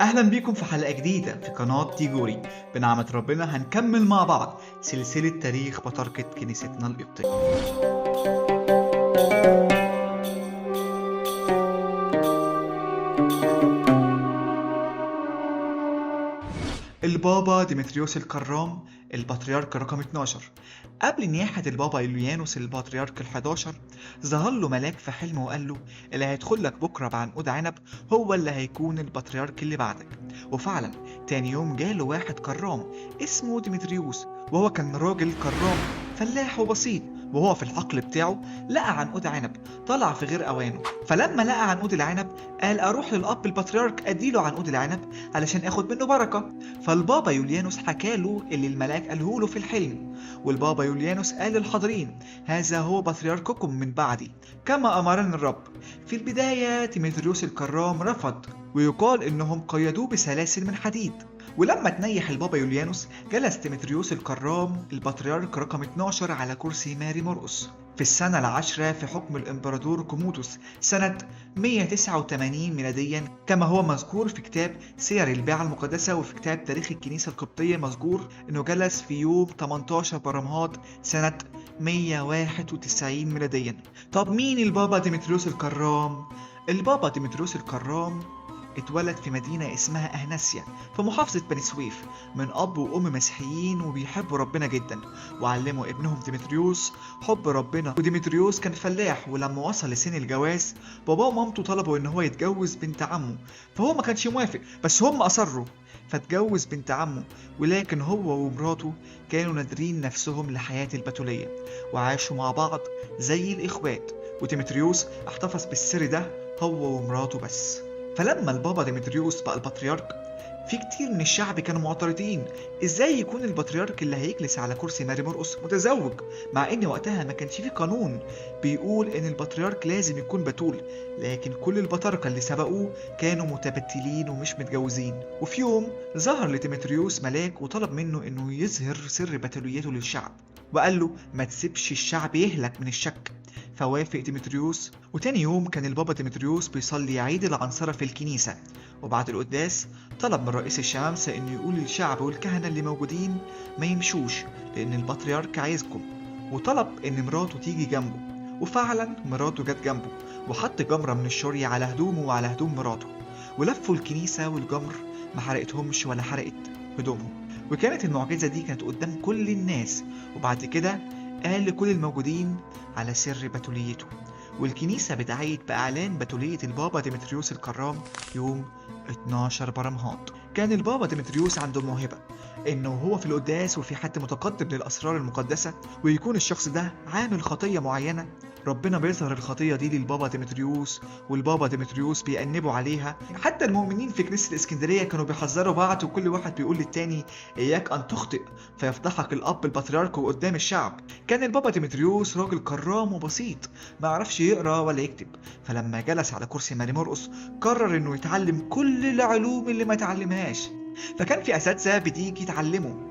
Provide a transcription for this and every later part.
اهلا بيكم في حلقة جديدة في قناة تيجوري. بنعمة ربنا هنكمل مع بعض سلسلة تاريخ بطاركة كنيستنا القبطية. البابا ديمتريوس الكرام البطريرك رقم 12. قبل نياحة البابا يوليانوس البطريرك ال11 ظهر له ملاك في حلم وقال له اللي هيدخل لك بكرة بعنقود عنب هو اللي هيكون البطريرك اللي بعدك. وفعلا تاني يوم جاله واحد كرام اسمه ديمتريوس، وهو كان راجل كرام فلاح وبسيط، وهو في الحقل بتاعه لقى عنقود عنب طلع في غير اوانه. فلما لقى عنقود العنب قال اروح للاب البطريرك اديله عنقود العنب علشان اخد منه بركة. فالبابا يوليانوس حكاله اللي الملاك قاله له في الحلم، والبابا يوليانوس قال للحاضرين هذا هو بطريرككم من بعدي كما امرني الرب. في البداية ديمتريوس الكرام رفض، ويقال انهم قيدوه بسلاسل من حديد. ولما تنيح البابا يوليانوس جلس ديمتريوس الكرام البطريرك رقم 12 على كرسي ماري مرقس في السنة العاشرة في حكم الإمبراطور كومودوس سنة 189 ميلاديا، كما هو مذكور في كتاب سير البيعة المقدسة وفي كتاب تاريخ الكنيسة القبطية مذكور أنه جلس في يوم 18 برمهات سنة 191 ميلاديا. طب مين البابا ديمتريوس الكرام؟ البابا ديمتريوس الكرام اتولد في مدينة اسمها أهناسيا في محافظة بني سويف من أب وأم مسيحيين وبيحبوا ربنا جدا، وعلموا ابنهم ديمتريوس حب ربنا. وديمتريوس كان فلاح، ولما وصل لسن الجواز باباه ومامته طلبوا ان هو يتجوز بنت عمه، فهو ما كانش موافق بس هم أصروا فاتجوز بنت عمه. ولكن هو ومراته كانوا نادرين نفسهم لحياة البتولية وعاشوا مع بعض زي الإخوات، وديمتريوس احتفظ بالسر ده هو ومراته بس. فلما البابا ديمتريوس بقى البطريرك في كتير من الشعب كانوا معترضين، ازاي يكون البطريرك اللي هيجلس على كرسي ماري مرقس متزوج، مع ان وقتها ما كانش في قانون بيقول ان البطريرك لازم يكون بتول، لكن كل البطاركة اللي سبقوه كانوا متبتلين ومش متجوزين. وفي يوم ظهر لديمتريوس ملاك وطلب منه انه يظهر سر بتوليته للشعب، وقال له ما تسيبش الشعب يهلك من الشك. فوافق ديمتريوس. وتاني يوم كان البابا ديمتريوس بيصلي عيد العنصرة في الكنيسة، وبعد القداس طلب من رئيس الشمامسة انه يقول للشعب والكهنة اللي موجودين ما يمشوش لان البطريرك عايزكم، وطلب ان مراته تيجي جنبه، وفعلا مراته جت جنبه وحط جمرة من الشرية على هدومه وعلى هدوم مراته، ولفوا الكنيسة والجمر ما حرقتهمش ولا حرقت هدومهم. وكانت المعجزة دي كانت قدام كل الناس. وبعد كده قال لكل الموجودين على سر بتوليته، والكنيسة بتعيد بإعلان بتولية البابا ديمتريوس الكرام يوم 12 برمهات. كان البابا ديمتريوس عنده موهبة إنه هو في القداس وفي حد متقدم للأسرار المقدسة ويكون الشخص ده عامل خطية معينة، ربنا بيظهر الخطية دي للبابا ديمتريوس والبابا ديمتريوس بيأنبوا عليها. حتى المؤمنين في كنيسة الإسكندرية كانوا بيحذروا بعض، وكل واحد بيقول للتاني إياك أن تخطئ فيفضحك الأب البطريرك وقدام الشعب. كان البابا ديمتريوس راجل كرام وبسيط ما عرفش يقرأ ولا يكتب، فلما جلس على كرسي ماري مرقس قرر إنه يتعلم كل العلوم اللي ما تعلمهاش. فكان في أساتذة بتيجي تعلمه،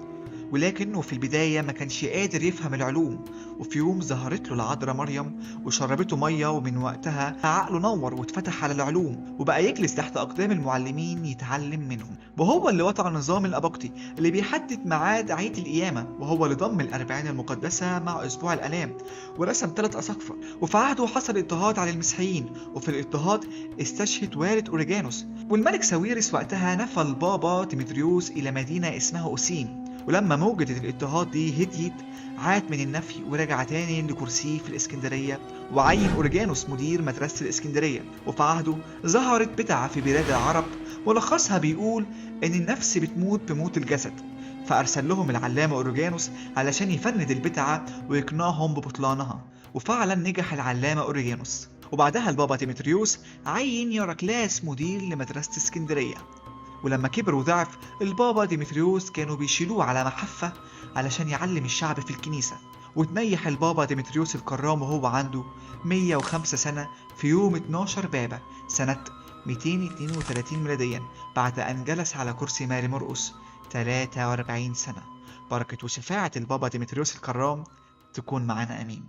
ولكنه في البداية ما كانش قادر يفهم العلوم. وفي يوم ظهرت له العذراء مريم وشربته مية، ومن وقتها عقله نور واتفتح على العلوم، وبقى يجلس تحت أقدام المعلمين يتعلم منهم. وهو اللي وضع النظام الأبقطي اللي بيحدد ميعاد عيد القيامة، وهو اللي ضم الأربعين المقدسة مع أسبوع الآلام ورسم 3 أساقفة. وفي عهده حصل اضطهاد على المسيحيين، وفي الاضطهاد استشهد والد أوريجانوس. والملك ساويرس وقتها نفى البابا ديمتريوس إلى مدينة اسمها أوسيم. ولما موجة الاضطهاد دي هديت عاد من النفي ورجع تاني لكرسيه في الإسكندرية، وعين أوريجانوس مدير مدرسة الإسكندرية. وفي عهده ظهرت بدعة في بلاد العرب ولخصها بيقول إن النفس بتموت بموت الجسد، فأرسل لهم العلامة أوريجانوس علشان يفند البدعة ويقنعهم ببطلانها، وفعلا نجح العلامة أوريجانوس. وبعدها البابا ديمتريوس عين يراكلاس مدير لمدرسة اسكندرية. ولما كبر وضعف البابا ديمتريوس كانوا بيشيلوه على محفة علشان يعلم الشعب في الكنيسة. وتنيح البابا ديمتريوس الكرام وهو عنده 105 سنة في يوم 12 بابا سنة 232 ميلاديا، بعد أن جلس على كرسي ماري مرقس 43 سنة. بركة وشفاعة البابا ديمتريوس الكرام تكون معنا، آمين.